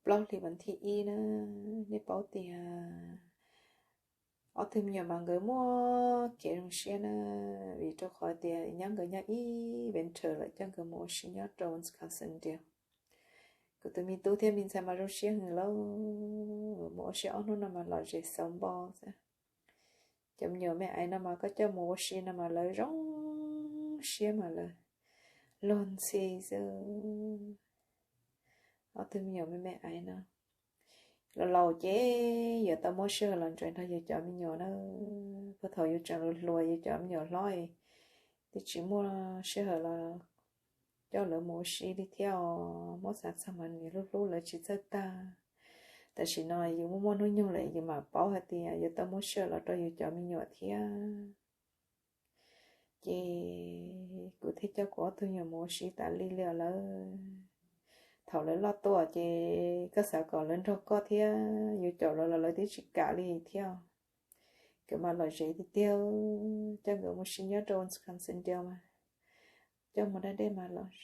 plaub hlis vas thib ib na, nej paub tias ob tug me nyuam mas nkawd muaj kev zoo siab na, vim rau qhov tias nyob nkawd nyob ib venture lawm, coj nkawd mus ua si nyob rau Wisconsin ntiag. Kuv tus me tub thiab me ntxhais mas zoo siab heev lauj, mus ua si ob hnub no mas lom zem xauv npo xwb. Cov me nyuam me aiv no mas koj coj mus ua si no mas lawv zoo siab mas lawv luag ntxhi xwb. Ob tug me nyuam me me aiv no, laus laus ces yuav tau muab sij hawm los nrog yus cov me nyuam na. Puag thaum yus tseem hluas yus cov me nyuam hlob twb tsis muaj sij hawm los coj lawv mus ua si li thiab os. Muab xav txog mas nws hlub hlub lawv tsis txawj tag. Tam sim no yus muaj muaj hnub nyoog lawm yus mam paub hais tias yuav tau muab sij hawm los rau yus cov me nyuam thiab. Ces kuv thiaj coj kuv ob tug me nyuam mus ua si tas li li os lawm. Thaum lawv loj tuaj ces koj xav kom lawv nrog koj thiab yus caum lawv los lawv twb tsis kam li thiab. Nkawd mas lom zem tiag tiag, coj nkawd mus ua si nyob rau Wisconsin ntiag mas coj mus da dej mas los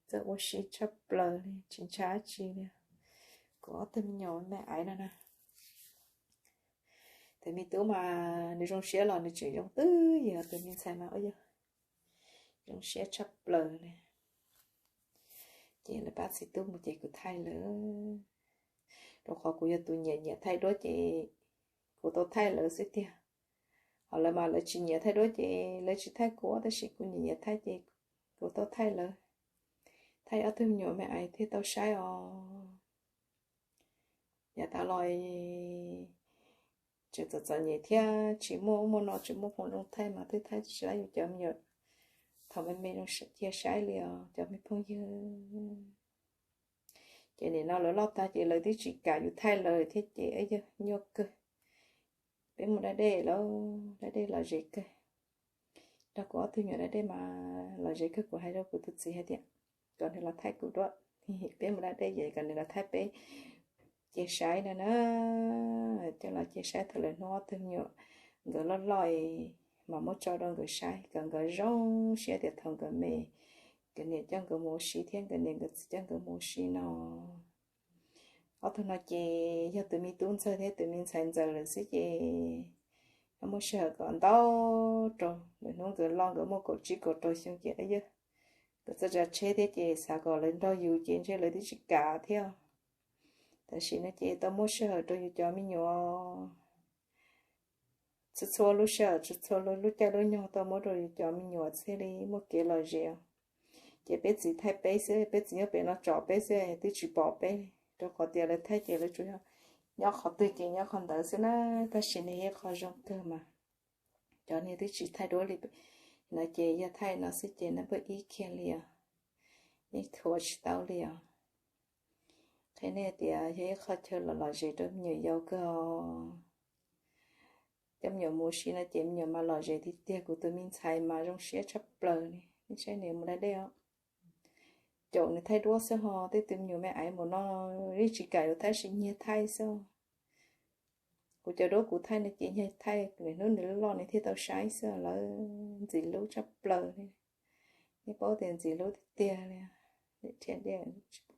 txawj ua si tshaj plaws li, tsis ntshai dab tsi li. Kuv ob tug me nyuam me aiv no na, tus me tub mas nws zoo siab los nws tseem zoo twb yog tus me ntxhais mas ua yog zoo siab tshaj plaws li. Ces lawv pab txiv tub mus ces kuv thaij lawv, rau qhov kuv yog tus nyiam nyiam thaij duab ces kuv tau thaij lawv xwb tiag. Ho lawv mas lawv tsis nyiam thaij duab ces lawv tsis thaij kuv, tab sis kuv nyiam nyiam thaij ces kuv tau thaij lawv. Thaij ob tug me nyuam me aiv thiaj tau saib os. Yav tas los tseem txom txom nyem thiab tsis muaj ub muaj no, tsis muaj phoo zoo thaij mas twb thaij tsis tau yus cov me nyuam thaum me me cia saib li os cov me phooj ywg. Ces nim no lawv loj tag ces lawv twb tsis kam yus thaij lawv thiab ces yog nyuaj kawg. Peb mus da dej lauj, da dej lom zem kawg. Nrog kuv ob tug nyuam da dej mas lom zem kawg. Kuv hais rau kuv tus txiv hais tias kom nws los thaij kuv duab, peb mus da dej ces kom nws los thaij peb cia saib no na. Coj los cia saib thaum lawv hnub ob tug nyuam nkawd loj loj es mam muab tso rau nkawd saib kom nkawd zoo siab tias thaum nkawd me, nkawd niam coj nkawd mus ua si thiab nkawd niam nkawd txiv coj nkawd mus ua si no. Ob tug no ces yog tus me tub ntxawg thiab tus me ntxhais ntxawm lawm xwb ces muaj sij hawm kom ntau rau lawv hnub nkawd loj nkawd muaj kaum tsib kaum rau xyoo ces yog nkawd txawj tsav tsheb thiab ces xav kom lawv nrog yus ces ntshe lawv twb tsis kam thiab. Tam sim no ces tau muab sij hawm rau yus cov me nyuam txhua txhua lub sij hawm, txhua txhua lub caij lub nyoog tau muab rau yus cov me nyuam thiaj li muaj kev lom zem. Ces peb txiv thaij peb xwb, peb txiv nyob pem no tsom peb xwb twb tsis pom peb, rau qhov tias lawv thaij ces lawv tsuas yog nyob qhov twg ces nyob qhov ntawd xwb na. Tab sis nws yog qhov zoo kawg mas, cov niag twb tsis thaij duab li no ces yog thaij no xwb ces nej pheej ib kiag li os, nej thuam tsis tau li os. Qhia nej tias yog ib qho chaw lom lom zem rau me nyuam yaus kawg os. Coj me nyuam mus ua si no ces me nyuam mas lom zem tiag tiag, kuv tus me ntxhais mas zoo siab tshaj plaws li. Nej saib nws mus da dej os, caum nws thaij duab xwb ho tej tus me nyuam me aiv mus no yeej tsis kam yuav thaij, sis nyiag thaij xwb. Kuv cov duab kuv thaij no ces nyiag thaij, hnub nws loj nws thiaj tau saib xwb, lawv ntxim hlub tshaj plaws li. Nej paub tias ntxim hlub tiag tiag li, dhia dej tsis